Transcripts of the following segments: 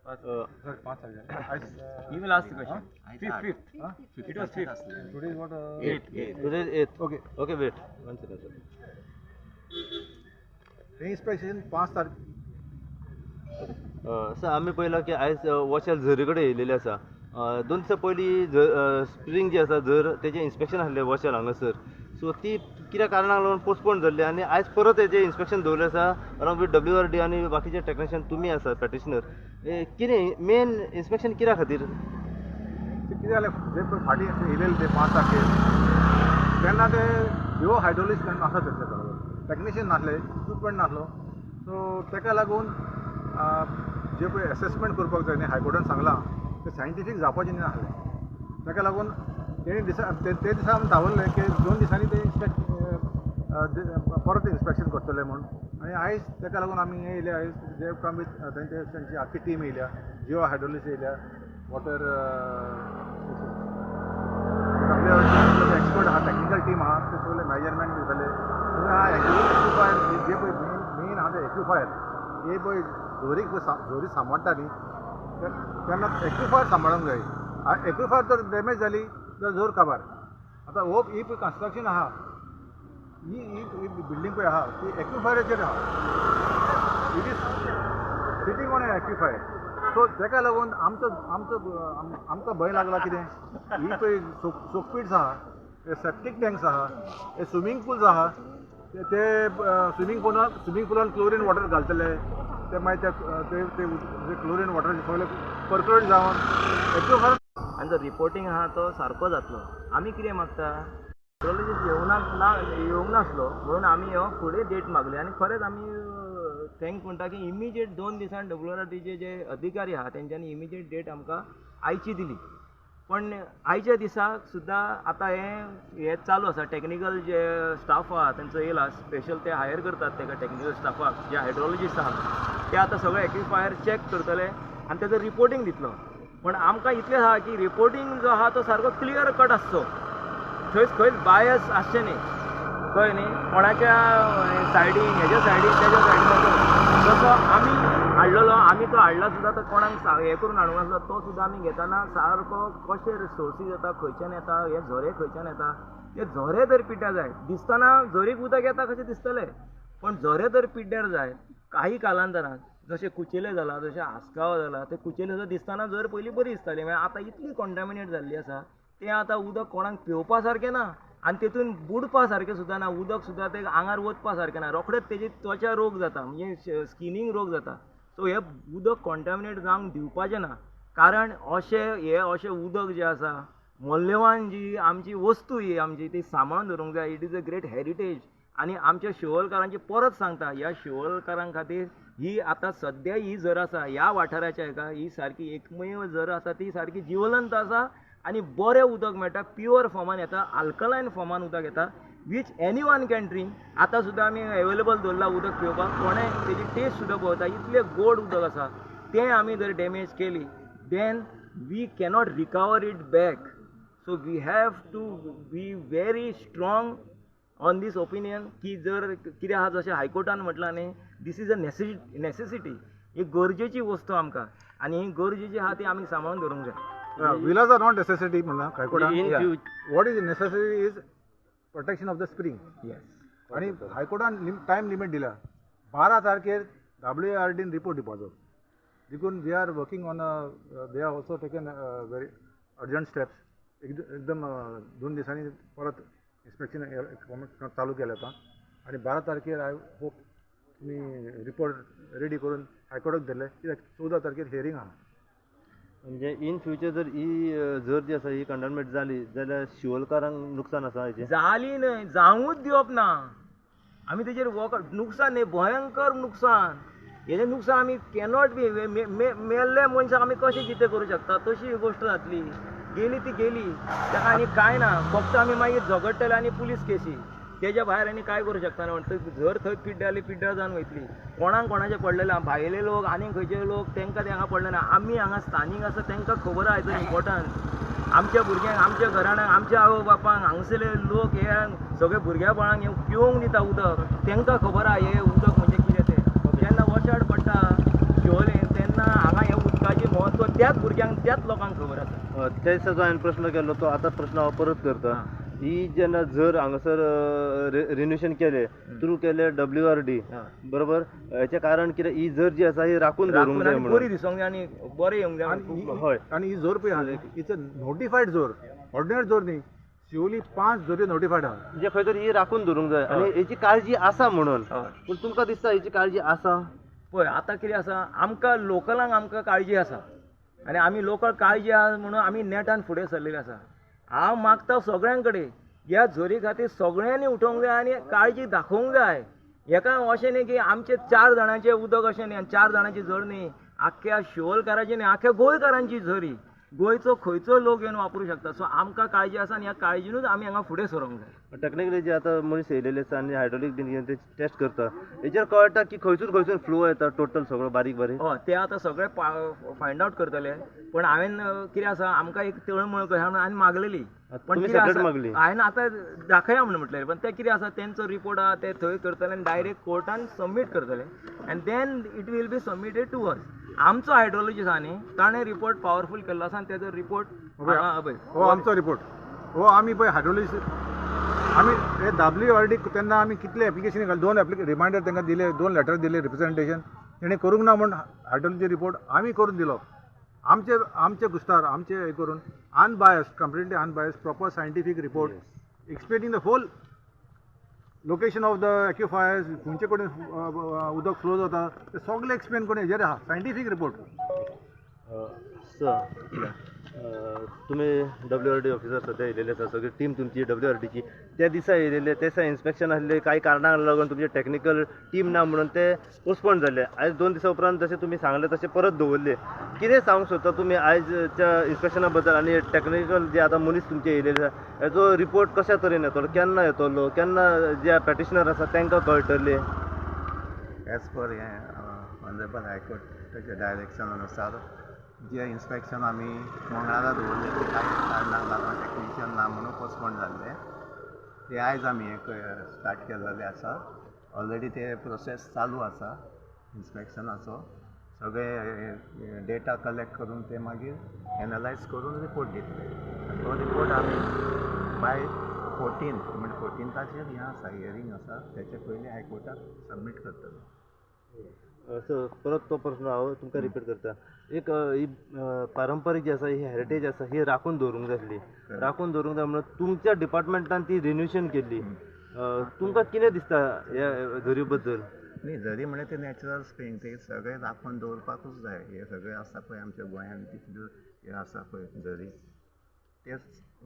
He will ask the question. Fifth. It was fifth. Today is what? Eighth. Today is 8th. Okay. Okay, wait. One second, sir. हे inspection 5 तारखे. Sir, आमी पळयलां की आयज वॉशेल झरी कडेन येयलेले आसा. 2 दिसां पयलीं स्प्रींग जी आसा झर, तेजें इन्स्पेक्शन आसलें वॉशेल हांगासर. सो ती कित्या कारणाक लागून पोस्टपोन जाल्ली आनी आयज परत तेजें इन्स्पेक्शन दवरलें आसा अलॉंग विथ WRD आनी बाकीचे टॅक्निशियन तुमी आसात प्रॅक्टिशनर. कितें मेन इन्स्पेक्शन कित्या खातीर? कितें जालें, जे पळय फाटीं येयलेले ते 5 तारखेर, तेन्ना ते जिओ हायड्रोलिस्ट आसा तेंच्या बरोबर टॅक्निशियन नासले, इक्विपमेंट नासलो. सो तेका लागून जे पळय एसेसमेंट करपाक जाय न्ही, हायकोर्टान सांगलां तें सायंटिफीक जावपाचें नासलें. तेका लागून तेणी दिसा ते दिसा आमी दावरलें की 2 दिसांनी ते इन्स्पेक्ट परत इन्स्पेक्शन करतले म्हूण. आनी आयज तेका लागून आमी हे येयले. आयज जे कम वीथ तेंचे तेंची आख्खी टीम येयल्या, जिओ हायड्रोलिस्ट येयल्या, वॉटर एक्सपर्ट आहा, टॅक्निकल टीम आहा, ते सगळे मेजरमेंट दितले. एक्विफायर जे पळय मेन मेन आहा ते एक्विफायर, हे पळय झोरीक पळय झोरी सांबाळटा न्ही, तेन्ना एक्विफायर सांबाळूंक जाय. एक्विफायर जर डॅमेज जाली जाल्यार जोर काबार. आतां हो ही पळय कन्स्ट्रक्शन आहा, ही ही ही बिल्डींग पळय आहा ती एक्विफायराचेर आहा. It is sitting on a aquifer. So तेका लागून आमचो आमचो आमकां भंय लागला कितें, ही पळय सोकपीट्स आहा, हे सेप्टीक टँक्स आहा, हे स्विमींग पुल्स आहा, ते स्विमींग पुलान क्लोरीन वॉटर घालतले, ते मागीर ते ते ते क्लोरीन वॉटर सगळे पर्क्युलेट जावन एक्विफायर. आनी जो रिपोर्टींग आहा तो सारको जातलो. आमी कितें मागता, हायड्रोलॉजिस्ट येवना ना, येवंक नासलो म्हणून आमी हो फुडें डेट मागली. आनी खरेंच आमी thank म्हणटा की इमिजिएट 2 दिसान WRDचे जे अधिकारी आहा तेंच्यांनी इमिजिएट डेट आमकां आयची दिली. पण आयच्या दिसाक सुद्दां आतां हें हें चालू आसा. टॅक्निकल जे स्टाफ आहा तेंचो येयला, स्पेशल ते हायर करतात तेका. टॅक्निकल स्टाफाक जे हायड्रोलॉजिस्ट आहा ते आतां सगळे एक्विफायर चॅक करतले आनी तेजो रिपोर्टींग दितलो. पण आमकां इतलें आहा की रिपोर्टींग जो आहा तो सारको क्लियर कट आसचो, थंयच खंयच बायस आसचें न्ही, कळ्ळें न्ही? कोणाच्या सायडीन, हेज्या सायडीन, तेज्या सायडीन असो जसो आमी हाडलेलो, आमी तो हाडला सुद्दां तो कोणाक हें करून हाडूंक नासलो. तो सुद्दां आमी घेतना सारको कशे सोर्सीस येता, खंयच्यान येता, हे झरे खंयच्यान येता, ते झरे जर पिड्ड्यार जाय दिसतना झरीक उदक येता कशें दिसतलें, पण झरे जर पिड्ड्यार जाय काही कालांतरान, जशें कुचेले जाला, जशें आसगांव जाला, ते कुचेले सुद्दां दिसतना झर पयलीं बरी दिसताली, मागीर आतां इतली कॉन्टामिनेट जाल्ली आसा, तें आतां उदक कोणाक पिवपा सारकें ना आनी तेतून बुडपा सारकें सुद्दां ना. उदक सुद्दां तें आंगार वचपा सारकें ना, रोखडेच तेजी त्वचा रोग जाता, म्हणजे स्किनीक रोग जाता. सो हें उदक कॉन्टामिनेट जावंक दिवपाचें ना, कारण अशें हें अशें उदक जें आसा, मल्यवान जी आमची वस्तू ही आमची ती सांबाळून दवरूंक जाय. It is a great heritage. आनी आमच्या शिवोलकारांची, परत सांगता, ह्या शिवोलकारां खातीर ही आतां सद्या ही झर आसा ह्या वाठाराच्या हेका ही सारकी एकमेव झर आसा, ती सारकी जिवलंत आसा आनी बरें उदक मेळटा, प्युअर फॉर्मान येता, आल्कलायन फॉर्मान उदक येता, which any one can drink. आतां सुद्दां आमी एवेलेबल दवरलां उदक पिवपाक, कोणें तेजी टेस्ट सुद्दां पळयता, इतलें गोड उदक आसा. तें आमी जर डॅमेज केली then we cannot recover it back. So we have to be very strong on this opinion की जर कितें आहा, जशें हायकोर्टान म्हटलां न्ही, this is a necessity, ही गरजेची वस्तू आमकां आनी ही गरजेची आहा ती आमी सांबाळून दवरूंक जाय. Villas are not necessity म्हणला हायकोर्टान. In future, What is necessary is protection of the spring. आनी हायकोर्टान टायम लिमीट दिला, 12 तारखेर WRDन रिपोर्ट दिवपाचो. देखून we are working on, they are also taken very urgent steps. एकदम 2 दिसांनी परत इन्स्पेक्शन चालू केलें आतां आनी 12 तारखेर I hope तुमी रिपोर्ट रेडी करून हायकोर्टाक दिले, कित्याक 14 तारखेर हियरींग आहा. म्हणजे इन फ्युचर जर ही झर जी आसा ही कंटामिनेट जाली जाल्यार शिवोलकारांक नुकसान आसा हेचें? जाली न्हय, जावूंच दिवप ना आमी तेजेर वक. नुकसान न्ही, भयंकर नुकसान. हेजें नुकसान आमी कॅनॉट बी मेल्ले मनशाक आमी कशें जितें करूं शकता, तशी ही गोश्ट जातली. गेली ती गेली, ताका आनी कांय ना. फक्त आमी मागीर झगडटले आनी पुलीस केसी, तेज्या भायर आनी कांय करूं शकता ना. म्हणटकीर झर थंय पिड्ड्यार जाली, पिड्ड्यार जावन वयतली. कोणाक कोणाचें पडलेलें आहा, भायले लोक आनी खंयचे लोक तांकां तें हांगा पडलें ना. आमी हांगा स्थानीक आसा तांकां खबर आहा हेचो इम्पोर्टन्स. आमच्या भुरग्यांक, आमच्या घराण्यांक, आमच्या आवय बापांक, हांगसरले लोक हे सगळे भुरग्या बाळांक हे पिवंक दिता उदक, तांकां खबर आहा हे उदक म्हणजे कितें तें. जेन्ना वशाड पडटा शिवोलेन तेन्ना हांगा हे उदकाची त्याच भुरग्यांक त्याच लोकांक खबर आसा. त्या दिसा जो हांवें प्रश्न केल्लो तो आतां प्रश्न हांव परत करता. ही जेन्ना झर हांगासर रिन्युएशन केलें थ्रू केलें WRD बरोबर, हेचें कारण कितें ही झर जी आसा ही राखून दवरूंक जाय म्हणून, बरी दिसूंक जाय आनी बरें येवंक जाय. हय, आनी ही झर पळय आहा it's a notified झर, ऑर्डिनरी झर न्ही. शिवोली 5 झरी नोटिफायड आहा, म्हणजे खंय तरी ही राखून दवरूंक जाय आनी हेची काळजी आसा म्हणून. पूण तुमकां दिसता हेची काळजी आसा? पळय आतां कितें आसा, आमकां लोकलांक आमकां काळजी आसा आनी आमी लोकल काळजी आसा म्हणून आमी नेटान फुडें सरलेले आसा. हांव मागता सगळ्यां कडेन ह्या झरी खातीर सगळ्यांनी उठोवंक जाय आनी काळजी दाखोवंक जाय. हेका अशें न्ही की आमचे 4 जाणांचें उदक अशें न्ही आनी 4 जाणांची झर न्ही, आख्ख्या शिवोलकाराची न्ही, आख्ख्या गोंयकारांची झरी, गोंयचो खंयचो लोक येवन वापरूं शकता. सो आमकां काळजी आसा आनी ह्या काळजीनूच आमी हांगा फुडें सरोंक जाय. टॅक्निकली जे आतां मनीस येयलेले आसा आनी हायड्रोलीक बीन ते टेस्ट करता, हेजेर कळटा की खंयसून खंयसून फ्लो येता टोटल सगळो बारीक बारीक? हय, ते आतां सगळे फायंड आवट करतले. पण हांवें कितें आसा, आमकां एक तळमळ कशी म्हणून हांवें मागलेली, पण कितें आसा हांवें आतां दाखया म्हणून म्हटलें, पण तें कितें आसा तेंचो रिपोर्ट आहा ते थंय करतले आनी डायरेक्ट कोर्टान सबमीट करतले and then it will be submitted to us. आमचो हायड्रोलॉजिस्ट आहा न्ही, ताणें रिपोर्ट पावरफूल केल्लो आसा आनी तेजो रिपोर्ट हो आमचो रिपोर्ट हो आमी पळय हायड्रोलॉजिस्ट आमी हे WRD तेन्ना आमी कितले एप्लिकेशन घाल, 2 रिमायंडर तांकां दिले, 2 लेटर दिले रिप्रेझेंटेशन, तेणें करूंक ना म्हूण हायड्रोलॉजी रिपोर्ट आमी करून दिलो. आमचे आमचे गुस्तार आमचे हे करून unbiased, completely unbiased, proper scientific report explaining the whole location of the aquifers, खंयचे कडेन उदक फ्लो जाता ते सगळें एक्सप्लेन करून हेजेर आहा सायंटिफीक रिपोर्ट. सर, तुमी WRD officer सद्या येयलेले आसा, सगळी टीम तुमची WRDची त्या दिसा येयलेले, त्या दिसा इन्स्पेक्शन आसलें, कांय कारणांक लागून तुमचे टॅक्निकल टीम ना म्हणून ते पोस्टपोन जाल्ले. आयज 2 दिसां उपरांत जशें तुमी सांगलें तशें परत दवरले. कितें सांगूंक सोदता तुमी आयजच्या इन्स्पेक्शना बद्दल आनी टॅक्निकल जे आतां मनीस तुमचे येयलेले आसा हेचो रिपोर्ट कशा तरेन येतलो, केन्ना येतलो, केन्ना जे पेटिशनर आसा तांकां कळटलें? एज पर हें ऑनरेबल हायकोर्टाच्या डायरेक्शना अनुसार जे इन्स्पेक्शन आमी मंगळारा दवरले ते कांय कारणाक लागून टॅक्निशियन ना म्हणून पोस्टपोन जाल्ले, ते आयज आमी हें स्टार्ट केल्लेलें आसा. ऑलरेडी ते प्रोसेस चालू आसा इन्स्पेक्शनाचो, सगळे डेटा कलेक्ट करून ते मागीर एनलायज करून रिपोर्ट दितले. तो रिपोर्ट आमी बाय 14 म्हणजे 14ताचेर हें आसा, हियरींग आसा, तेचे पयलीं हायकोर्टाक सबमीट करतले. सो परत तो प्रश्न हांव तुमकां रिपीट करता. एक ही पारंपारीक जी आसा ही हेरिटेज आसा ही राखून दवरूंक जाय आसली, राखून दवरूंक जाय म्हणून तुमच्या डिपार्टमेंटान ती रिन्युएशन केल्ली, तुमकां कितें दिसता ह्या झरी बद्दल? न्ही, झरी म्हणल्यार ते नॅचरल स्प्रींग, ते सगळें राखून दवरपाकूच जाय. हे सगळें आसा पळय आमच्या गोंयांत जितल्यो हे आसा पळय झरी, तेच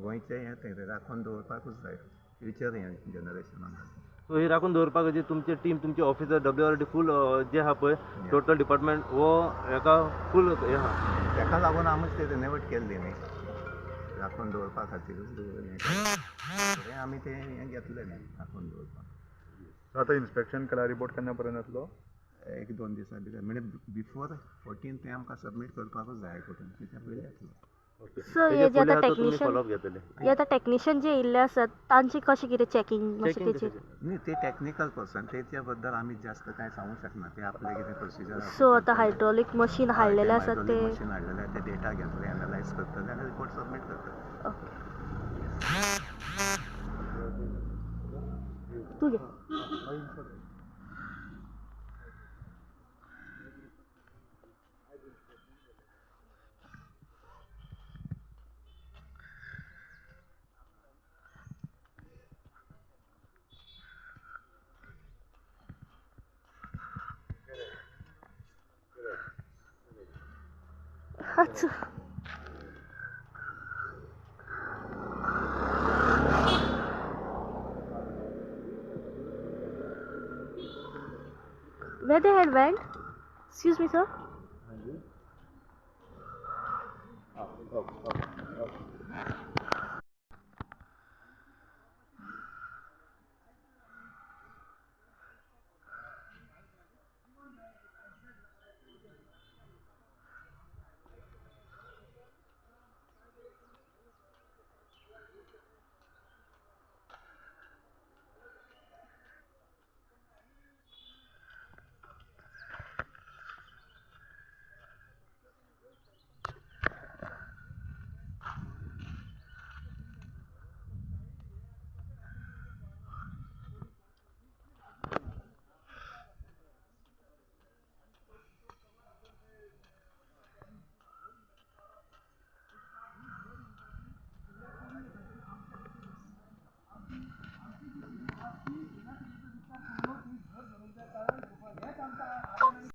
गोंयचें हें तें राखून दवरपाकूच जाय फ्युचर हें जनरेशनाक. सो ही राखून दवरपाक खातीर तुमची टीम, तुमचे ऑफिसर WRD फूल जे आहा पळय टोटल डिपार्टमेंट हो हेका फूल हें आहा, तेका लागून आमीच ते रिनोवेट केल्ली न्ही, राखून दवरपा खातीरूच हें आमी तें हें घेतलें न्ही राखून दवरपाक. आतां इन्स्पेक्शन केला, रिपोर्ट केन्ना पर्यंत येतलो? 1-2 दिसां भितर, म्हणजे बिफोर 14 तें आमकां सबमीट करपाकूच जाय हायकोर्टान, तेच्या पयलीं येतलो. सर, हे जे आतां टेक्निशियन, हे आतां टेक्निशियन जे येयल्ले आसात तांची कशें कितें चॅकिंग मातशें तेचेर? न्ही, ते टॅक्निकल पर्सन, तेच्या बद्दल आमी जास्त कांय सांगूंक शकना, ते आपले कितें प्रोसिजर. सो आतां हायड्रोलीक मशीन हाडलेलें आसा, ते मशीन हाडलेलें, ते डेटा घेतले, एनालायज करतले आनी रिपोर्ट सबमीट करतले. तूं घे. अच्छा, Where they had went? Excuse me, sir. Okay.